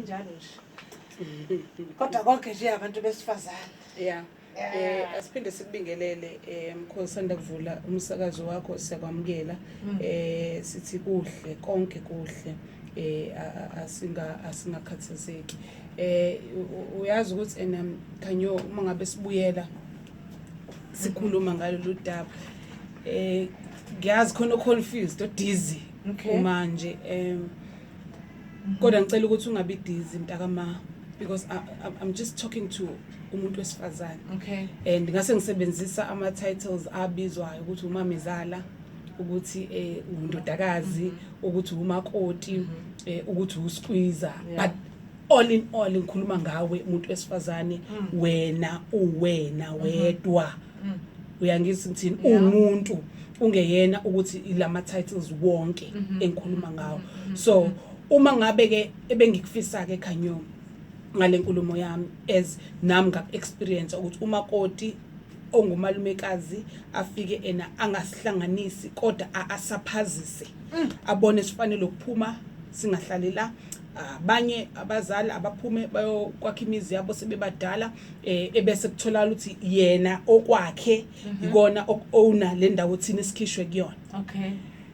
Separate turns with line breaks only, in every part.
Injalo nje. Kodwa konke nje abantu besifazane.
Yeah. Asiphinde sikubingelele, mkhosi, sanda kuvula umsakazo wakho, siyakwamukela. Sithi kuhle konke, kuhle, asingakhathazeki. Uyazi ukuthi ena Khanyo, uma ngabe sibuyela sikhuluma ngalolu daba, ngiyazi khona confused, o-dizzy manje, kodwa ngicela ukuthi ungabi dizzy, mntakama, because I'm just talking to umuntu wesifazane and ngase ngisebenzisa ama titles abizwayo ukuthi umamezala, ukuthi undodakazi, ukuthi umakoti, ukuthi usqueezer, but all in all ngikhuluma ngawe, umuntu wesifazane. Wena uwena wedwa, uyangizwa ngithini? Umuntu ungeyena ukuthi ilama titles wonke engikhuluma ngawo. So uma ngabe ke ebengikufisa ke, Khanyo, ngale nkulumo yami, as nami ngaku-experience ukuthi umakoti ongumalumekazi afike ena angasihlanganisi, kodwa asaphazise, abone sifanele ukuphuma, singahlali la. Abanye abazali abaphume bayokwakha imizi yabo sebebadala, ebese kutholakala ukuthi yena okwakhe ikona oku-owner le ndawo thina esikhishwe kuyona.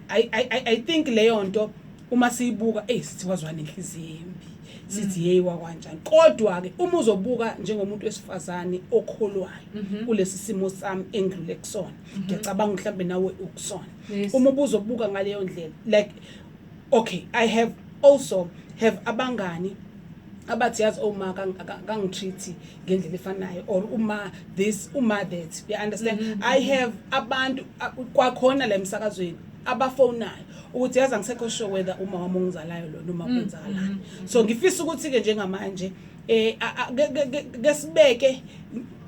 I think leyo nto uma siyibuka, sithi wazwana inhliziyo embi, sithi hey, wakwanjani? Kodwa ke uma uzobuka njengomuntu wesifazane okholwayo kulesi simo sami engidlule kusona, ngiyacabanga mhlambe nawe ukusona, uma ubuzobuka ngaleyo ndlela, like, okay, I have also have abangani abathi, yazi, oma kangitreat ngendlela efanayo, or uma this, uma that, you understand? I have abantu kwakhona la emsakazweni abafonayo ukuthi, yazi, angisekho sure whether uma wami ongizalayo lo noma kwenzakalani. So ngifisa ukuthi ke njengamanje ke sibeke,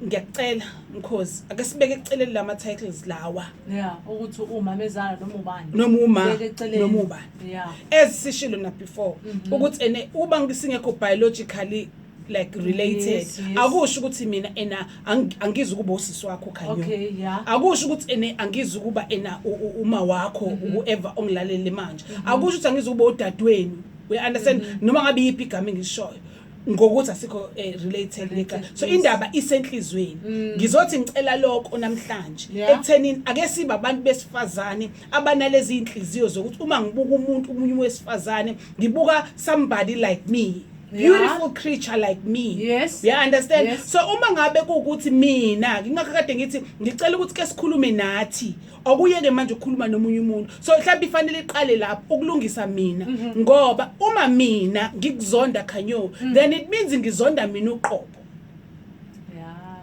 ngiyakucela mkhozi, ake sibeke eceleni lama titles lawa.
Yeah, ukuthi umamezala noma ubani.
Noma uma
Beke eceleni.
Noma ubani. As sishilo na before ukuthi ene uba ngisingekho biologically like related, akusho ukuthi mina ena angizi ukuba usisi wakho, Khanyo. Akusho ukuthi ene angizi ukuba ena uma wakho, whoever ongilalele manje. Akusho ukuthi angizi ukuba udadewenu, we understand? Noma ngabe yiphi igama engishoyo ngokuthi asikho related ngegama. So indaba isenhlizweni. Ngizothi ngicela lokho namhlanje ekuthenini ake sibe abantu besifazane abanalezi inhliziyo zokuthi uma ngibuka umuntu, umunye wesifazane, ngibuka somebody like me, beautiful creature like me. You understand?
Yes.
So uma ngabe kuwukuthi mina ngingakho kade ngithi ngicela ukuthi ke sikhulume nathi, okuyeke manje ukukhuluma nomunye umuntu. So mhlawumbe ifanele iqale lapho ukulungisa mina, ngoba uma mina ngikuzonda, Khanyo, then it means ngizonda mina uqobo.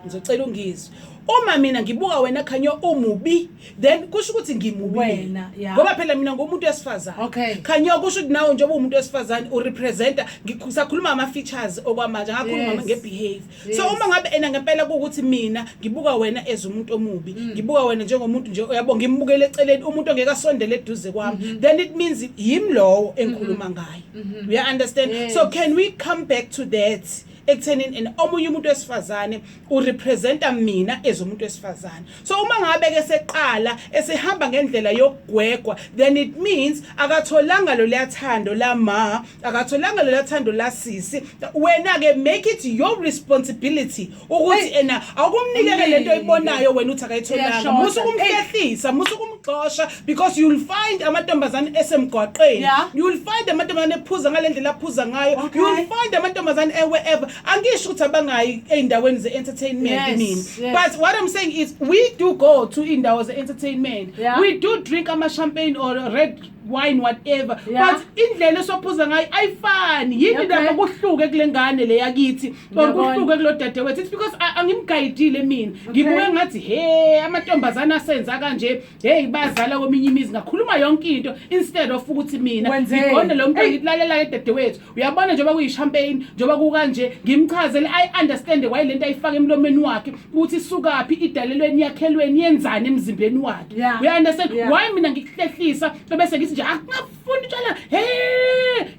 Ngizocela ungizwe. Uma mina ngibuka wena, Khanyo, umubi, then kusho ukuthi ngimubi
Wena,
mina.
Yeah.
Ngoba phela mina ngumuntu wesifazane. Khanyo, kusho ukuthi nawe njengoba umuntu wesifazane urepresenta, ngisakhuluma ama features okwamanje, ngakhuluma ngebehavior. So uma ngabe ena ngempela kuwukuthi mina ngibuka wena as umuntu omubi, ngibuka wena njengomuntu nje, uyabo, ngimbukele eceleni, umuntu ongeke asondele eduze kwami, then it means yimi lowo engikhuluma ngayo. You understand?
Yes.
So can we come back to that ekuthenini and omunye umuntu wesifazane urepresenta mina as umuntu wesifazane? So uma ngabe ke seqala esehamba ngendlela yokugwegwa, then it means akatholanga lo liyathando la ma, akatholanga lo thando la sisi. Wena ke, make it your responsibility ukuthi
Hey.
ena awukumnikeke lento
Umnike.
oyibonayo wena uthi akayitholanga.
Iyashoda.
Musu kumhlehlisa, musu kumxosha, because you'll find amantombazane esemgwaqeni, you'll find amantombazane ephuza ngalendlela aphuza ngayo, you'll find amantombazane wherever. Angisho ukuthi abangayi ey'ndaweni ze-entertainment mina, but what I'm saying is we do go to iy'ndawo ze-entertainment, we do drink ama-champagne or red wine, whatever, but indlela esophuza ngayo ayifani. Yini lapho kuhluke kule ngane le yakithi or
Ngiyabona.
kuhluke kulo dadewethu? It's because angimgayidile mina. Ngibuke ngathi, he, amantombazane asenza kanje, hey, bazala kweminye imizi, ngakhuluma yonke into instead of ukuthi mina
Wenzeni?
ngigone lo muntu,
Hey.
ngithi, lalela ke dadewethu, uyabona njengoba kuyi-champagne, njengoba kukanje, ngimchazele ayi-understande why lento ayifaka emlomeni wakhe ukuthi isukaphi, idalelweni, yakhelweni, yenzani emzimbeni wakhe. You understand?
Yeah.
Why mina ngikuhlehlisa bese ngithi nje akungafuni utshwala, he,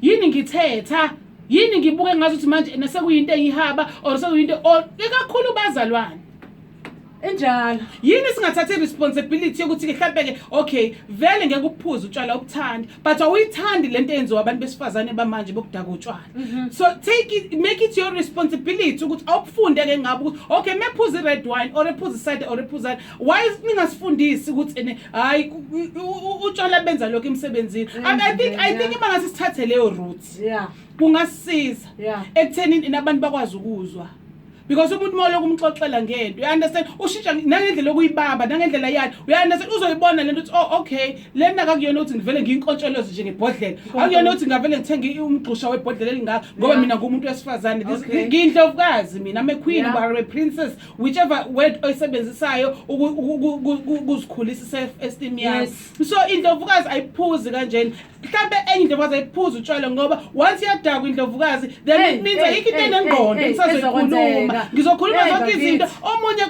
yini ngithetha, yini ngibuke ngazuthi manje nasekuyinto eyihaba or sekuyinto or ikakhulu bazalwane?
Injalo.
Yini singathatha i-responsibility yokuthi-ke mhlampe-ke, okay, vele ngeke uphuze utshwala, ubuthandi, but awuyithandi lento eyenziwa abantu besifazane bamanje bokudaka utshwala. So take it, make it your responsibility ukuthi awukufunde-ke ngabe ukuthi okay, mephuza i-red wine or ephuza i-cider or ephuzani, why ningasifundisi ukuthi ene hhayi, utshwala benza lokho emsebenzini? I think uma ngase sithathe leyo route, kungasisiza ekuthenini nabantu bakwazi ukuzwa, because umuntu uma lokhu umxoxela ngento, you understand, ushintsha nangendlela okuyibamba nangendlela yani, you understand, uzoyibona lento ukuthi oh okay, lena akakuyona ukuthi ngivele ngiyinkontsheloze nje ngebhodlela, akuyona ukuthi ngavele ngithenge umgxusha webhodlela elingaka ngoba mina ngumuntu wesifazane. Ngiyindlovukazi mina, I'm a queen or a princess, whichever word oyisebenzisayo ukuzikhulisa self esteem yakho. So indlovukazi ayiphuzi kanjena. Mhlambe enye indlovukazi ayiphuzi utshwala, ngoba once iyadakwa indlovukazi, then it means ayikho into enengqondo engisazoyikhuluma.
Ezokwenzeka.
Ngizokhuluma zonke
bakithi.
Izinto omunye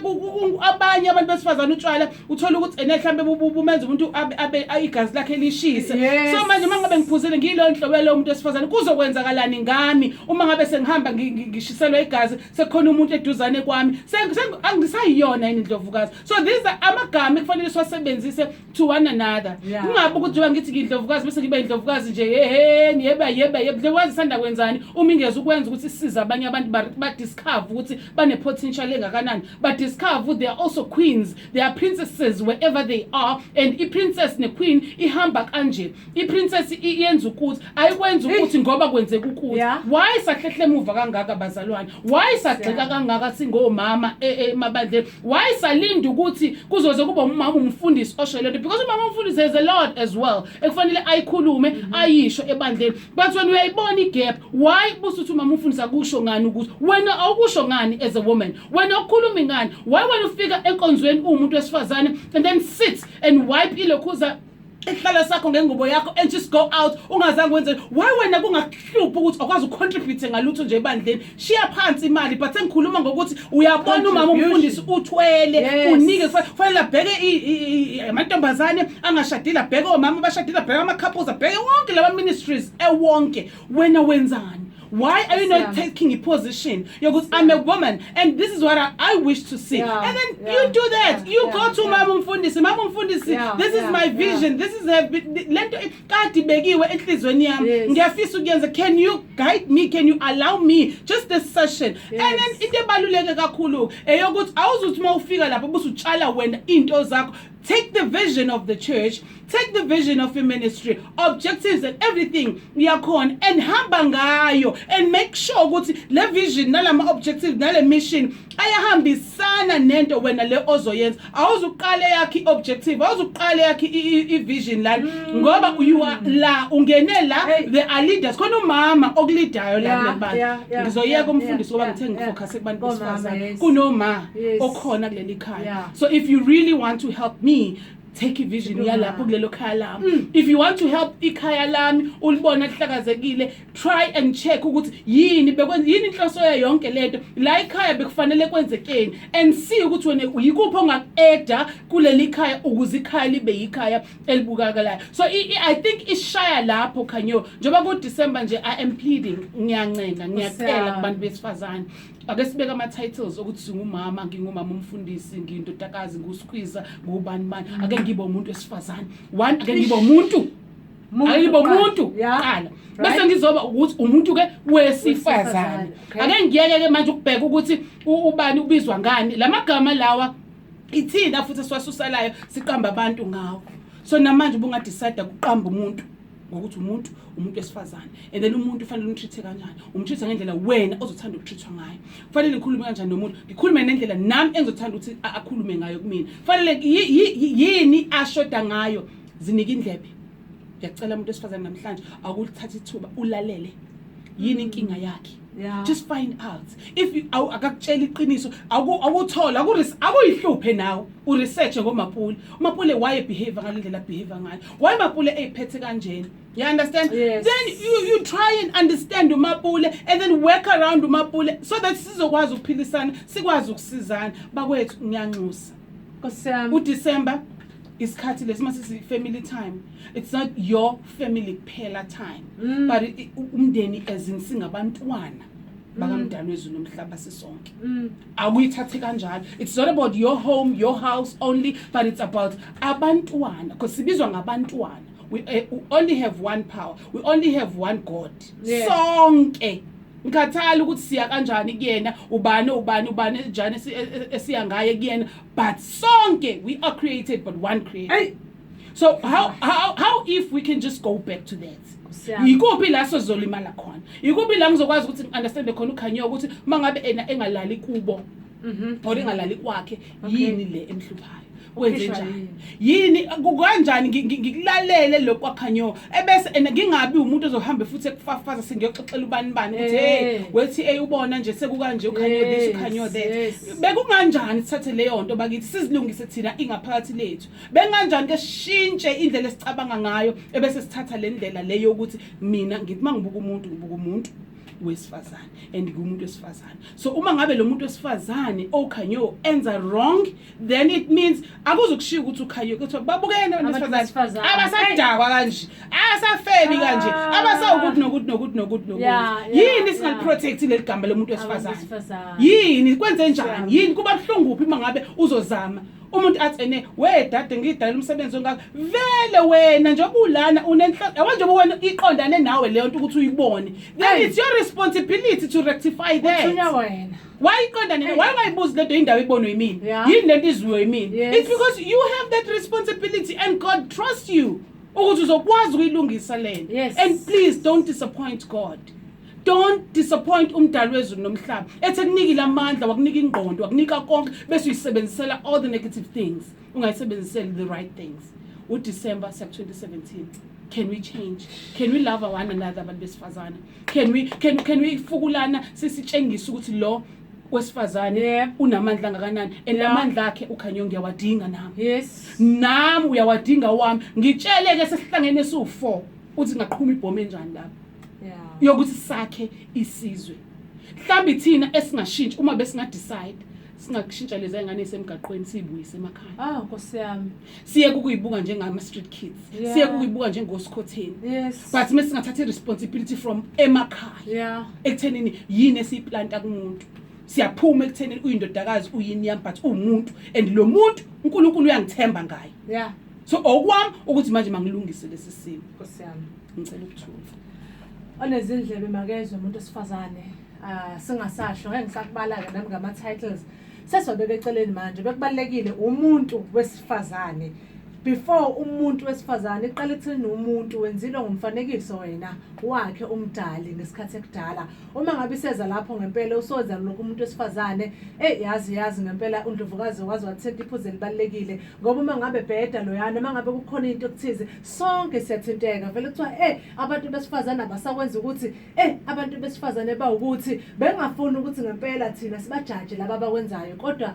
abanye abantu besifazane, utshwala uthola ukuthi ene mhlambe bumenza umuntu abe igazi lakhe lishise. So manje uma ngabe ngiphuzile, ngiyileyo nhlobo yalowo muntu wesifazane, kuzokwenzakalani ngami uma ngabe sengihamba ngishiselwa igazi, sekukhona umuntu eduzane kwami? Angisayiyona yini indlovukazi? So these are amagama ekufanele siwasebenzise to one another. Kungabi ukuthi njengoba ngithi ngiyindlovukazi bese ngiba indlovukazi nje, yeheni, yeba yeba yeba. Indlovukazi isanda kwenzani uma ingeze ukwenza ukuthi isize abanye abantu ba-discover ukuthi bane-potential engakanani, ba-discover ukuthi they are also queens, they are princesses wherever they are, and i-princess ne-queen ihamba kanje. I-princess iyenza ukuthi ayikwenza ukuthi ngoba kwenzeka ukuthi why sahlehle emuva kangaka, bazalwane? Why sagxeka kangaka singomama emabandleni? Why salinda ukuthi kuzoze kube umama umfundisi osho lento? Because umama umfundisi has a lot as well ekufanele ayikhulume, ayisho ebandleni, but wena uyayibona i-gap. Why busuthi umama umfundisi akusho ngani ukuthi wena awukusho ngani? As a woman, wena ukhulumi ngani? Why wena ufika enkonzweni uwumuntu wesifazane and then sit and wipe ilokhuza isihlalo sakho ngengubo yakho and just go out ungazange wenze? Why wena kungakuhluphi ukuthi akwazi uku-contribute ngalutho nje ebandleni? Shiya phansi imali, but sengikhuluma ngokuthi uyabona umama
Contribution.
umfundisi uthwele, unike, kufanele abheke amantombazane angashadile, abheke omama abashadile, abheke ama-couples, abheke wonke lama ministries ewonke. Wena wenzani? Why are you not taking a position yokuthi I'm a woman and this is what I wish to see? And then you do that. You go to mama umfundisi, "Mama umfundisi, this is my vision, this is have been lento kade ibekiwe enhlizweni yami, ngiyafisa ukuyenza. Can you guide me? Can you allow me just this session?" And then into ebaluleke kakhulu eyokuthi awuzuthi uma ufika lapho busutshala wena into zakho. Take the vision of the church, take the vision of your ministry, objectives and everything yakhona, and hamba ngayo and make sure ukuthi le vision nalama objectives nale mission ayahambisana nento wena le ozoyenza. Awuzuqala yakhe i-objective, awuzuqala yakhe i-vision lana, ngoba you are la, ungene la. There are leaders khona, umama okulidayo la kuleli bandla. Ngizoyeka umfundisi ngoba ngithe ngi-focus kubantu
Komama,
besifazane. Kunoma okhona kuleli khaya. So if you really want to help me, take i-vision
Kunoma.
yalapho kulelo khaya lami. If you want to help ikhaya lami ulibona lihlakazekile, try and check ukuthi yini bekwenza, yini inhloso yayo yonke lento la ikhaya, bekufanele kwenzekeni, and see ukuthi wena yikuphi ongaku-adda kuleli khaya ukuze ikhaya libe yikhaya elibukakalayo. So I think ishaya lapho khanyo, njengoba ku-December nje, I am pleading, ngiyancenga, ngiyacela
yami.
Kubantu besifazane, ake sibeke ama-titles okuthi singumama, ngingumama umfundisi, ngiyindodakazi, ngusikhwiza, ngubani bani. Ake ngibe umuntu wesifazane one, ake ngibe umuntu, ake ngibe umuntu kuqala, bese ngizoba ukuthi umuntu-ke wesifazane.
Wesifazane, okay.
Ake ngiyeke-ke manje ukubheka ukuthi ubani ubizwa ngani. La magama lawa ithina futhi esiwasusalayo, siqamba abantu ngawo. So namanje ubunga-decide ukuqamba umuntu ngokuthi umuntu wesifazane, and then umuntu ufanele um-treat kanjani? Um-treat ngendlela wena ozothanda uku-treat-wa ngayo. Kufanele ngikhulume kanjani nomuntu? Ngikhulume nendlela nami engizothanda ukuthi akhulume ngayo kumina. Kufanele yini ashoda ngayo? Zinike indlebe. Ngiyacela, umuntu wesifazane, namhlanje akulithatha ithuba ulalele yini inkinga yakhe. Just find out if akakutshela iqiniso, awuthola akuyihluphe nawe u-research ngoMapule. uMapule why behave ngale ndlela behave ngayo? Why Mapule eyiphethe kanjena? You understand?
Yes.
Then you try and understand uMapule and then work around uMapule so that sizokwazi ukuphilisana, sikwazi ukusizana. Bakwethu, ngiyanxusa.
Nkosi yami.
uDecember isikhathi lesi masisi family time. It's not your family kuphela time, but umndeni as in singabantwana. bakamdali wezulu nomhlaba sisonke. Akuyithathe kanjalo. It's not about your home, your house only, but it's about abantwana, because sibizwa ngabantwana. We only have one power, we only have one God. Sonke ngikhathala ukuthi siya kanjani kuyena, ubani ubani ubani njani esiya ngaye kuyena, but sonke we are created but one creator.
Hey.
So how if we can just go back to that?
Nkosi yami.
Yikuphi la sizolimala khona? Yikuphi la ngizokwazi ukuthi ngi-understande khona uKhanyo ukuthi uma ngabe ena engalali kubo or engalali kwakhe, yini le emhluphayo, kwenze
Ukhishwa
njani, yini, kukanjani ngikulalele lokhu kwaKhanyo, ebese ena ngingabi umuntu ozohambe futhi ekufafaza sengiyoxoxela ubani bani ukuthi hey, wethi hey, ubona nje sekukanje uKhanyo this, uKhanyo that. Bekunganjani sithathe leyo nto bakithi, sizilungise thina ingaphakathi lethu? Benganjani ke sishintshe indlela esicabanga ngayo, ebese sithatha le ndlela leyo yokuthi mina ngithi mangibuka umuntu, ngibuka umuntu wesifazane and ngumuntu wesifazane. So uma ngabe lo muntu wesifazane oKhanyo enza wrong, then it means akuzukushiya ukuthi uKhanyo kuthiwa babukene abantu
Abantu
besifazane
besifazane.
abasadakwa kanje, abasafebi kanje, abasawukuthi nokuthi nokuthi nokuthi nokuthi. Yini singaliprotect leli gama lomuntu
Abantu
wesifazane?
besifazane.
Yini kwenze njani? Yini kuba buhlungu kuphi uma ngabe uzozama umuntu athi ene we dade ngidalela umsebenzi ongaka, vele wena njengoba ulana unenhloso yabo, njengoba wena iqondane nawe leyo nto ukuthi uyibone, then
Hey.
it's your responsibility to rectify that.
Uthunywa wena.
Why iqondane?
Hey.
Why ungayibuzi lento, indaba ibonwe yimina? Yini lento izwiwe yimina? It's because you have that responsibility and God trusts you ukuthi uzokwazi ukuyilungisa lento. And please don't disappoint God, don't disappoint umdali wezulu nomhlaba ethe kunikile amandla, wakunika ingqondo, wakunika konke, bese uyisebenzisela all the negative things, ungayisebenziseli the right things. UDecember siya 2017. Can we change? Can we love one another, abantu besifazane? Can we fukulana, sisitshengise ukuthi lo wesifazane unamandla angakanani, and lamandla akhe uKhanyo ngiyawadinga nami. Nami uyawadinga wami. Ngitshele ke, sesihlangene siwu4, uthi ngaqhuma ibhomu enjani lapha yokuthi sakhe isizwe? Mhlambi thina esingashintsha, uma besinga-decide, singakushintsha lezi ngane esemgaqweni, siyibuyise emakhaya.
Ah, Nkosi yami.
Siye kukuyibuka njengama-street kids, siye kukuyibuka njengosikhotheni, but mesingathatha i-responsibility from emakhaya ekuthenini yini esiyiplanta kumuntu, siyaphuma ekuthenini uyindodakazi, uyini yami, but uwumuntu, and lo muntu uNkulunkulu uyangithemba ngaye. So okwami ukuthi manje mangilungise lesi simo.
Nkosi yami.
Ngicela ukuthula.
Onezindlebe makezwe, umuntu osifazane. Ah, singasasho, ngeke ngisakubala ke nami ngama titles. Sesiwabeka eceleni manje. Bekubalekile umuntu wesifazane. Before umuntu wesifazane iqala ekutheni umuntu wenzile ngomfanekiso wena wakhe umdali ngesikhathi ekudala. Uma ngabe iseza lapho ngempela usoza lokhu umuntu wesifazane, yazi ngempela uNdlovukazi wazi wathinta iphuzu elibalekile, ngoba uma ngabe bheda loyana, uma ngabe kukhona into ekuthize, sonke siyathinteka. Vele kuthiwa abantu besifazane abasakwenza ukuthi abantu besifazane bawukuthi bengafuni ukuthi ngempela thina sibajaje laba abakwenzayo, kodwa